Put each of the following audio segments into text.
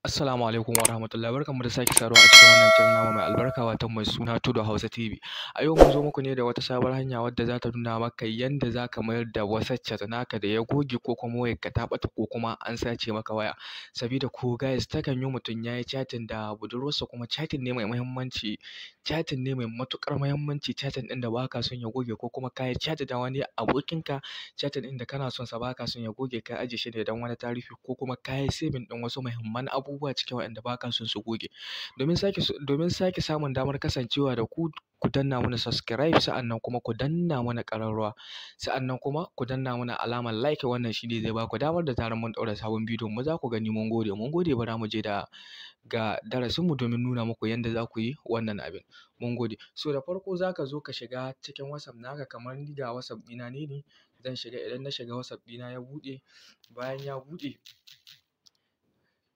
Assalamu alaikum wa rahmatullahi, barkanmu da sake saduwa a cikin wannan channel namu mai albarka, wato mai suna Tudu Hausa TV. A yau mun zo muku ne da wata sabuwar hanya wadda za ta nuna maka yanda za ka mayar da WhatsApp chat naka da ya goge, ko kuma wayarka ta ɓata, ko kuma an sace maka waya. Sabida ko guys, takan yi mutum ya yi chatting da budurwarsa, kuma chatting ne mai muhimmanci, chatting ne mai matuƙar muhimmanci, chatting ɗin da ba ka son ya goge, ko kuma ka yi chat da wani abokinka, chatting ɗin da kana son sa ba ka son ya goge, ka ajiye shi ne don wani tarihi, ko kuma ka yi saving ɗin wasu muhimman abubuwa cikin waɗanda ba ka son su goge. Domin sake samun damar kasancewa da ku, ku danna mana subscribe, sa'annan kuma ku danna mana ƙararrawa, sa'annan kuma ku danna mana alamar like. Wannan shi ne zai ba ku damar da zarar mun ɗaura sabon bidiyon mu za ku gani. Mun gode, mun gode. Bara mu je da ga darasinmu domin nuna muku yanda za ku yi wannan abin. Mun gode. So da farko za ka zo ka shiga cikin WhatsApp naka, kamar ni ga WhatsApp ɗina ne zan shiga. Idan na shiga WhatsApp ɗina ya buɗe, bayan ya buɗe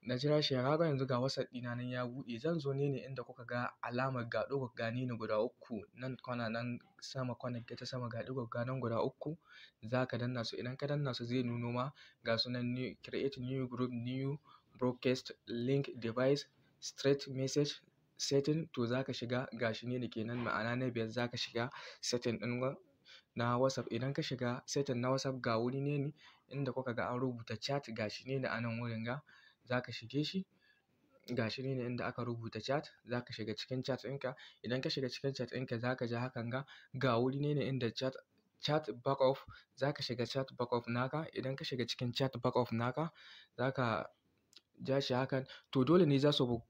na jira shi, kaga yanzu ga WhatsApp ɗina nan ya buɗe. Zan zo ne inda kuka ga alamar ga ɗigo ne guda uku nan, kwana nan sama, kwanar ta sama, ga ɗigo nan guda uku, za ka danna su. Idan ka danna su, zai nuno ma ga su nan: new, create new group, new broadcast, link device, straight message, setting. To za ka shiga, ga shi ne kenan, ma'ana na biyar, za ka shiga setting ɗin na WhatsApp. Idan ka shiga setting na WhatsApp, ga wuri ne inda kuka ga an rubuta chat, ga shi ne a nan wurin ga, za ka shige shi. Ga shi ne inda aka rubuta chat, za ka shiga cikin chat ɗinka. Idan ka shiga cikin chat ɗinka, za ka ji hakan ga wuri ne inda chat backup, za ka shiga chat backup naka. Idan ka shiga cikin chat backup naka, za ka ja shi hakan. To dole ne za su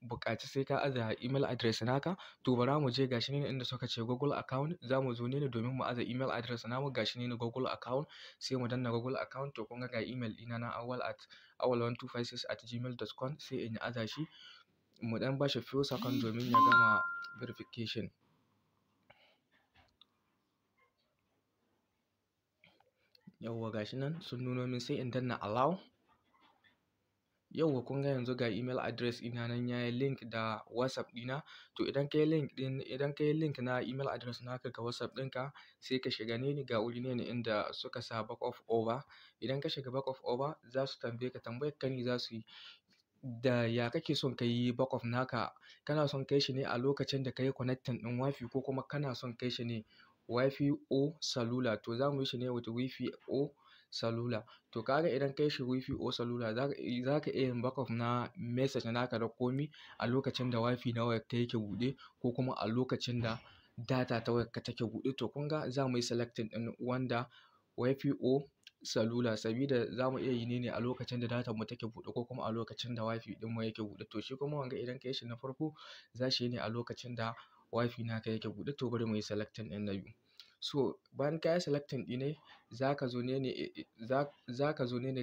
buƙaci sai ka aza email address naka. To bara mu je, gashi ne inda suka ce Google account, za mu zo ne domin mu aza email address namu. Gashi ne Google account, sai mu danna Google account. To kun ga email ɗina na awal@awal1256@gmail.com, sai in aza shi. Mu ɗan bashi few second domin ya gama verification. Yauwa, gashi nan sun nuno min, sai in danna allow. Yauwa, kun ga yanzu ga email address ɗina nan yayi link da WhatsApp ɗina. To idan ka yi link na email address naka ga WhatsApp ɗinka, sai ka shiga ne ga wuri ne inda suka sa backup over. Idan ka shiga backup over, za su tambaye ka, tambayar ka ne za su yi da ya kake son ka yi backup naka: kana son kai shi ne a lokacin da ka yi connecting ɗin WiFi, ko kuma kana son kai shi ne WiFi or cellular? To za mu yi shi ne with WiFi or cellular. To kaga idan kai shi WiFi or cellular, za ka iya yin backup na message naka da komi a lokacin da WiFi na wayarka yake buɗe, ko kuma a lokacin da data ta wayarka take buɗe. To kun ga za mu yi selecting ɗin wanda WiFi or cellular, sabida za mu iya yi ne a lokacin da datan mu take buɗe, ko kuma a lokacin da WiFi ɗin mu yake buɗe. To shi kuma wanga, idan ka yi shi na farko, za shi yi ne a lokacin da WiFi naka yake buɗe. To bari mu yi selecting ɗin na biyu. So bayan ka yi selecting ɗin ne, za ka zo ne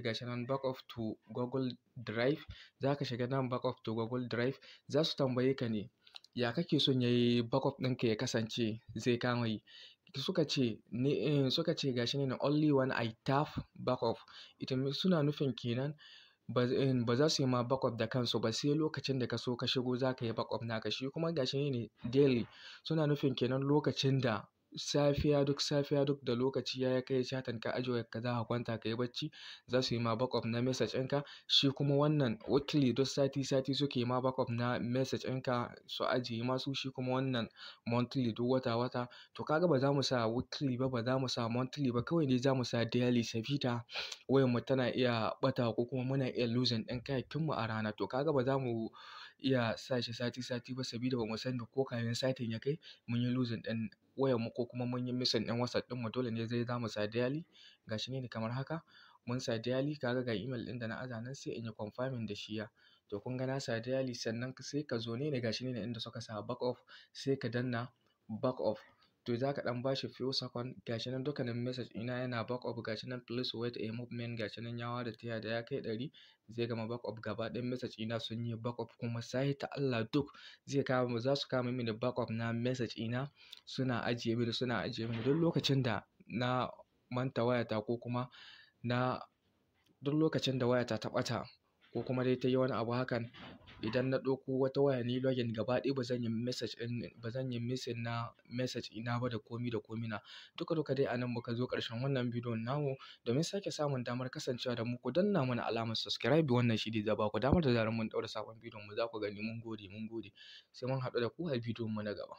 gashi nan backup to Google Drive. Za ka shiga nan backup to Google Drive. Za su tambaye ka ne ya kake son yayi backup ɗinka ya kasance zai kama yi. Suka ce gashi ne "only when I tap backup". Ita suna nufin kenan ba za su yi ma backup da kansu ba, sai lokacin da ka so ka shigo za ka yi backup naka. Shi kuma gashi ne daily, suna nufin kenan lokacin da safiya, duk safiya, duk da lokaci ya kai chatting ka ajiye wayarka, za ka kwanta ka yi bacci, za su yi ma backup na message ɗinka. Shi kuma wannan weekly, duk sati sati suke ma backup na message ɗinka su ajiye masu. Shi kuma wannan monthly, duk wata wata. To kaga ba za mu sa weekly ba, ba za mu sa monthly ba, kawai dai za mu sa daily, sabida wayar mu tana iya ɓata, ko kuma muna iya losing ɗin kayayyakin mu a rana. To kaga ba za mu iya sa shi sati sati ba, sabida ba mu sani ko kamin satin ya kai mun yi losing ɗin wayar mu, ko kuma mun yi missing ɗin WhatsApp ɗin mu. Dole ne zai za mu sa daily. Gashi ne kamar haka, mun sa daily. Kaga ga email ɗin da na aza nan, sai in yi confirming da shi ya. To kun ga na sa daily. Sannan sai ka zo ne gashi ne inda suka sa backup, sai ka danna backup. To za ka ɗan bashi few second. Gashi nan dukkanin message ɗina yana backup. Gashi nan "please wait a moment". Gashi nan ya ware taya da ya kai 100 zai gama backup. Gaba ɗayan message ɗina sun yi backup, kuma sai ta Allah duk zai kama, za su kama mini backup na message ɗina, suna ajiye mini duk lokacin da na manta wayata, ko kuma na duk lokacin da wayata ta ɓata. ko kuma dai ta yi wani abu hakan, idan na ɗauko wata waya ni login gaba ɗaya ba zan yi message ɗin, ba zan yi missing na message ɗina ba da komi da komi na. Duka duka dai a nan muka zo ƙarshen wannan bidiyon namu. Domin sake samun damar kasancewa da mu, ku danna mana alamar subscribe. Wannan shi ne zai ba ku damar da zarar mun ɗaura sabon bidiyon mu za ku gani. Mun gode, mun gode. Sai mun haɗu da ku a bidiyon mu na gaba.